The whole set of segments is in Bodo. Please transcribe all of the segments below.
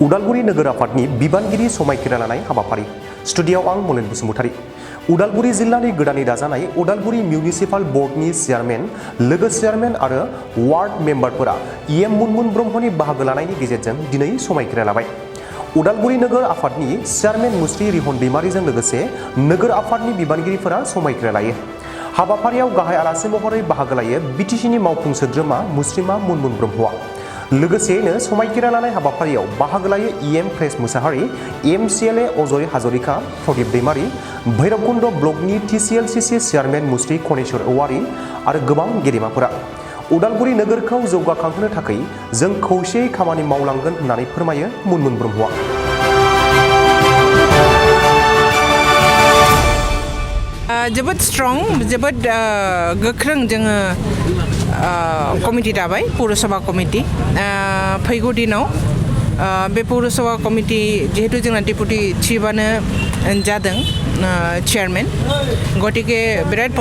उदालगुरि नोगोर आफादनि बिबानगिरि समायखिरा लानाय हाबाफारि स्टुडिय'आव आं मलेन बसुमतारी। उदालगुरि जिल्लानि गोदानै दाजानाय उदालगुरि मिउनिसिपाल बर्डनि चेयारमेन लोगो चेयारमेन आरो वार्ड मेम्बारफोरा एम मुनमुन ब्रह्मनि बाहागो लानायनि गेजेरजों दिनै समायखिरा लाबाय। उदालगुरि नोगोर आफादनि चेयारमेन मुस्रि रिहन दैमारिजों लोगोसे नोगोर आफादनि बिबानगिरिफोरा समायखिरा लायो। हाबाफारियाव गाहाय आलासि महरै बाहागो लायो बिटिसिनि मावफुं सोद्रोमा मुस्रिमा मुनमुन ब्रह्मआ। लोगोसेयैनो समायखिरा लानाय हाबाफारियाव बाहागो लायो एम प्रेस मुसाहारि, एमसिएलए अजय हाजरिका, प्रदीप दैमारि, भैरबकुंड ब्लकनि टिसिएलसिसि चेयारमेन मुस्रि खनेश्वर औवारि आरो गोबां गेदेमाफोरा। उदालगुरि नोगोरखौ जौगाखांहोनो थाखाय जों खौसेयै खामानि मावलांगोन होननानै फोरमायो मुनमुन ब्रह्मआ। जोबोद स्ट्रं, जोबोद गोख्रों जोङो कमिटि दाबाय, पौरसभा कमिटि। फैगौ दिनाव बे पौरसभा कमिटि जिहेतु जोंना डेपुटि चिफआनो जादों चेयारमेन, गतिके बिराद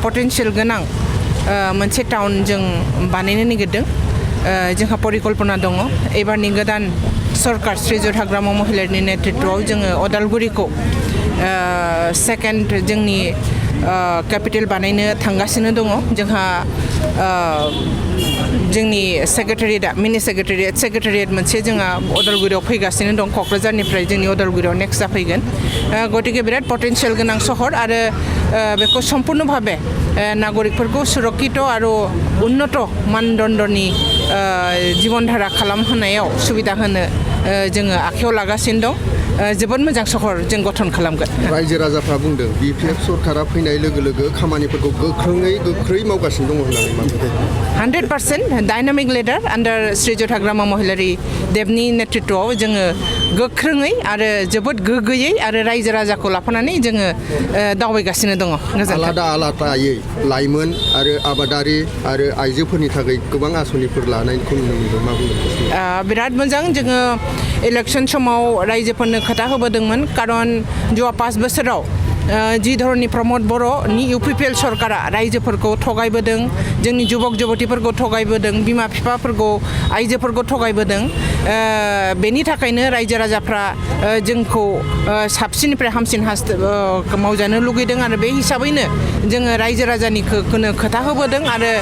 पटेन्सियेल गोनां मोनसे टाउन जों बानायनो नागिरदों। जोंहा परिकल्पना दङ। एबारनि गोदान सरकार श्रीजुत हाग्रामा महिलारिनि नेतृत्वआव जोङो उदालगुरिखौ सेकेन्ड जोंनि केपिटेल बानायनो थांगासिनो दङ। जोंहा जोंनि सेक्रेटारियेटआ मिनि सेक्रेटारियेट मोनसे जोंहा उदालगुरियाव फैगासिनो दं। क'क्राझारनिफ्राय जोंनि उदालगुरियाव नेक्स्ट जाफैगोन। गतिके बिराद पटेन्सियेल गोनां सहर आरो बेखौ सम्पूर्ण भाबे नागरिकफोरखौ सुरक्षित आरो उन्नत मानदण्डनि जीवन धारा खालामहोनायाव सुबिदा होनो जोङो आखायाव लागासिनो दं। जोबोद मोजां सहर जों गठन खालामगोन। रायजो राजाफ्रा बुंदों बिपिएफ सरकारा फैनाय लोगो लोगो खामानिफोरखौ गोख्रै मावगासिनो दङ होननानै। 100% डायनामिक लिडार आन्डार श्रीजुत हाग्रामा महिलारि देबनि नेतृत्वआव जोङो गोख्रोङै आरो जोबोद गोग्गोयै आरो रायजो राजाखौ लाफानानै जोङो दावबायगासिनो दङ। आलादायै लाइमोन आरो आबादारि आरो आइजोफोरनि थाखाय गोबां आसनिफोर लानायखौ नुनो मोनदों। मा बुंदों? बिराद मोजां। जोङो इलेक्सन समाव रायजोफोरनो खोथा होबोदोंमोन, खारन जवा 5 बोसोराव जि धरननि प्रमद बर'नि इउपिपिएल सरकारा रायजोफोरखौ थगायबोदों, जोंनि जुबक जुबतिफोरखौ थगायबोदों, बिमा बिफाफोरखौ आइजोफोरखौ थगायबोदों। बेनि थाखायनो रायजो राजाफ्रा जोंखौ साबसिननिफ्राय हामसिन मावजानो लुगैदों आरो बे हिसाबैनो जोङो रायजो राजानि खोथा होबोदों आरो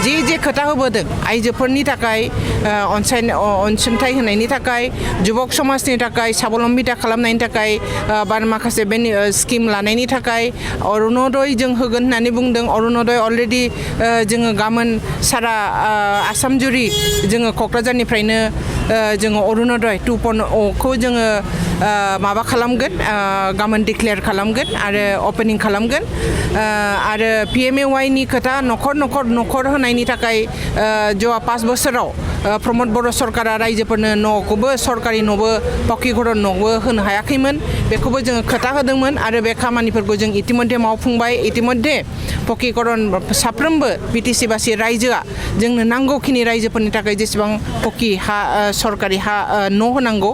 जे खोथा होबोदों आइजोफोरनि थाखाय अनसुंथाइ होनायनि थाखाय, जुबक समाजनि थाखाय साबलम्बिता खालामनायनि थाखाय बा माखासे स्किम लानायनि थाखाय अरुणोदय जों होगोन होननानै बुंदों। अरुणोदय अलरेडि जोङो गाबोन सारा आसाम जुरि जोङो क'क्राझारनिफ्रायनो जोङो अरुणोदय 2.0खौ जोङो माबा खालामगोन, गाबोन डिक्लेयार खालामगोन आरो अपेनिं खालामगोन। आरो PMAY खोथा न'खर होनायनि थाखाय जवा 5 बोसोराव प्रमद बर' सरकारा रायजोफोरनो न'खौबो सरकारि न'बो पक्की घर न'बो होनो हायाखैमोन। बेखौबो जोङो खोथा होदोंमोन आरो बे खामानिफोरखौ जों इतिमध्ये मावफुंबाय। इतिमध्ये पक्की घर साफ्रोमबो बिटिसि बासि रायजोआ जोंनो नांगौखिनि रायजोफोरनि थाखाय जेसेबां पक्की हा सरकारि हा न' होनांगौ